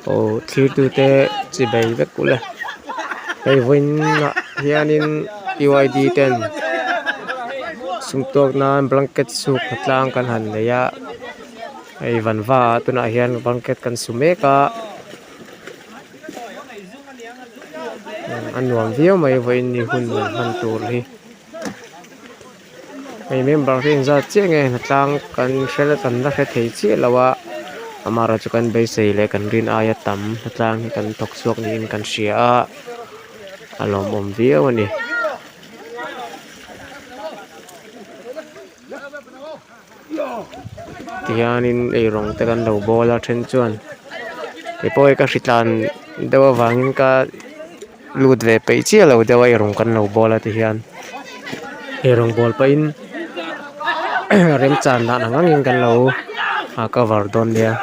Aw thlir tute chibai vek ule hei vawiin ah hianin P Y D ten sum tawk nan blanket suk tlang kan han nei a hei vanva ah tunah hian blanket kan su mek a a nuam viau mai vawiin ni hun hman tur hi. Hei member hi engzat chiah nge hnatlang kan hre la kan la hre thei chiah lo a amaherawhchu chu kan beisei leh kan rin aia tam hnatlang hi kan thawk chhuak niin kan hria a a lawmawm viau a ni. Tihianin eirawng te kan lo bawl a then chuan keipawh hei ka hritlan deuh avangin ka lut ve peih chiah lo deuh a eirawng kan lo bawl a tihian eirawng bawl pahin remchan dan ang angin kan lo cover dawn nia.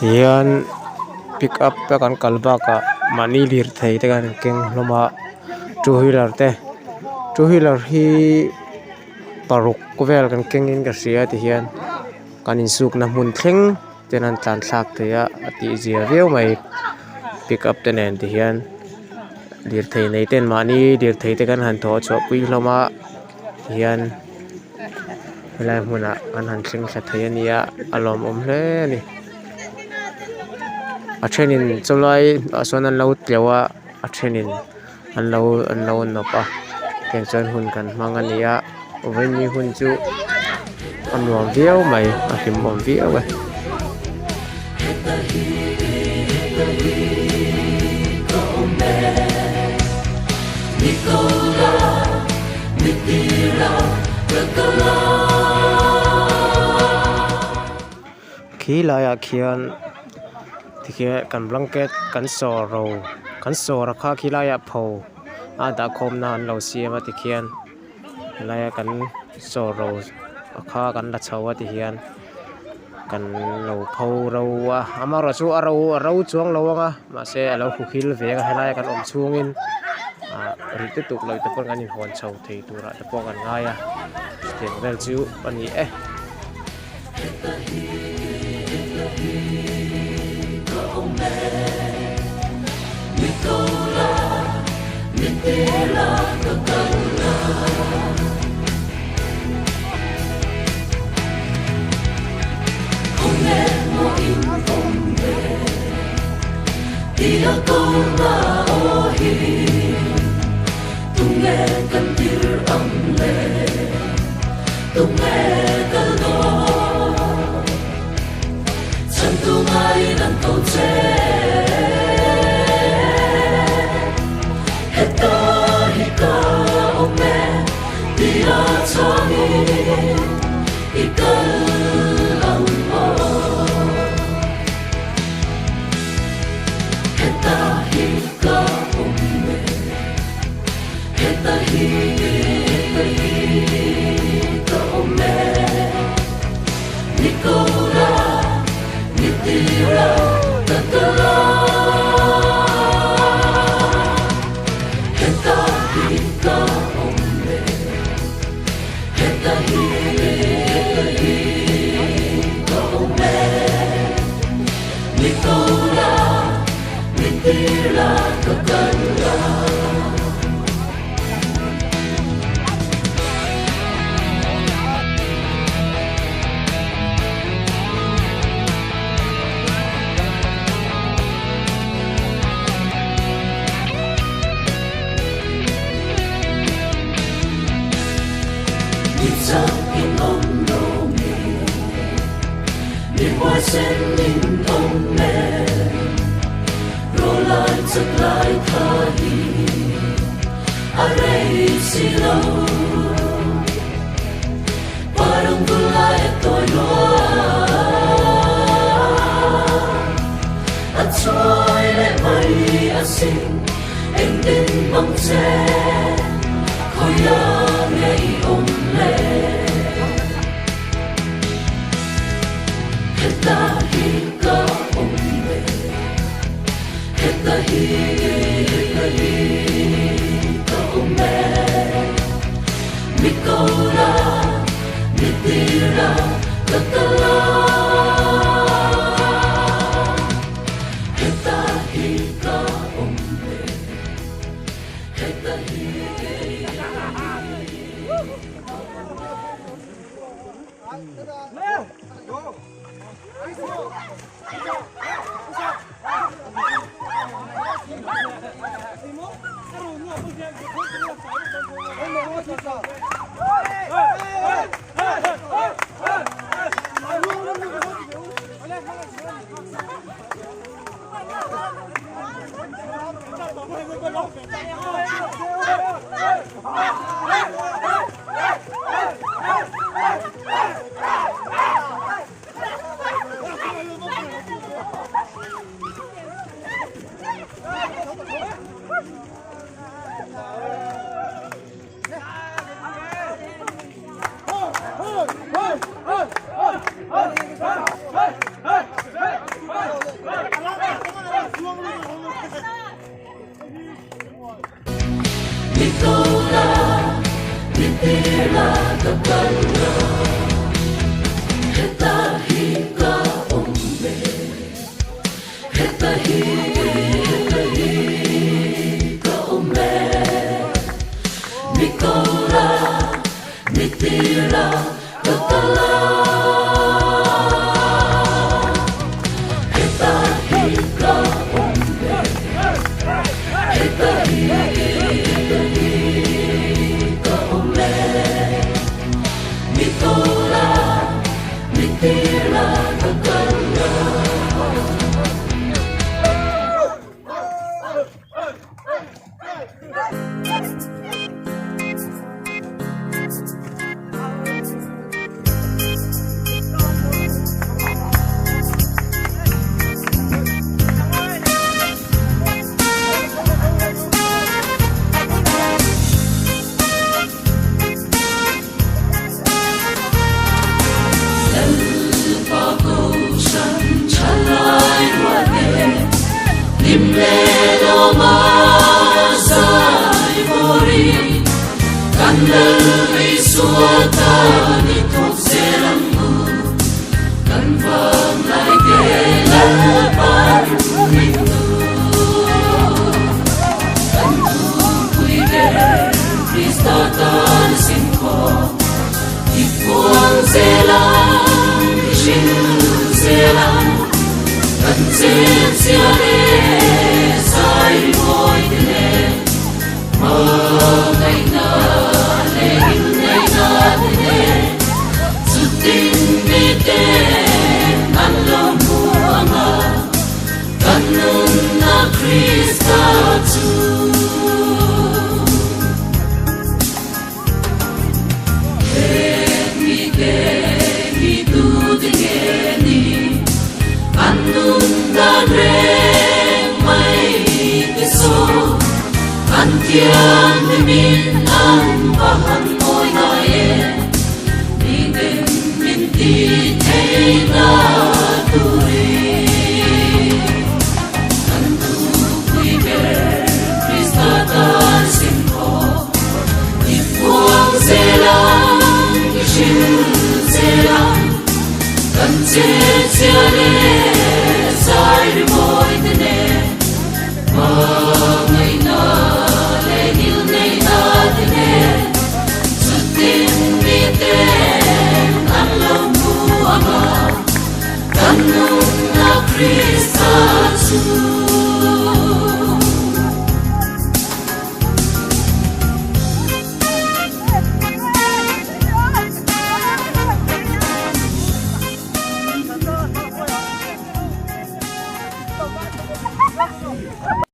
Tihian pick up a kan kal bakah mahni lirthei te kan keng hlawm a two wheeler te two wheeler hi paruk vel kan kengin ka hria tihian kan insukna hmun thleng ten an tlan thlak thei a a tih zia viau mai pick up te nen tihian lirthei nei ten mahni lirthei te kan han thawh chhuah pui hlawm a tihian helai hmunah an han thleng thla thei a nia a lawmawm hle a ni a thenin chulai ah sawn an lo tleuh a a thenin an lo an lo nawp a tiang chuan hun kan hmang a ni a vawiin hun chu a nuam viau mai a hlimawm viau e. Khi laiah khian tikhian kan blanket kan sawr ro kan sawr a kha khi laiah pho a dah khawm na an lo siam a tikhian helaia kan sawr ro a kha kan la chho a tihian kan lo pho ro a amaherawhchu a ro a ro chuang lo ang a mahse a lo huhil ve ang a helaia kan awm chhungin ah rih lutuk lo te pawh kan inhawn chho thei turah te pawh kan ngai a chutiang vel chu a ni e. Krista chu.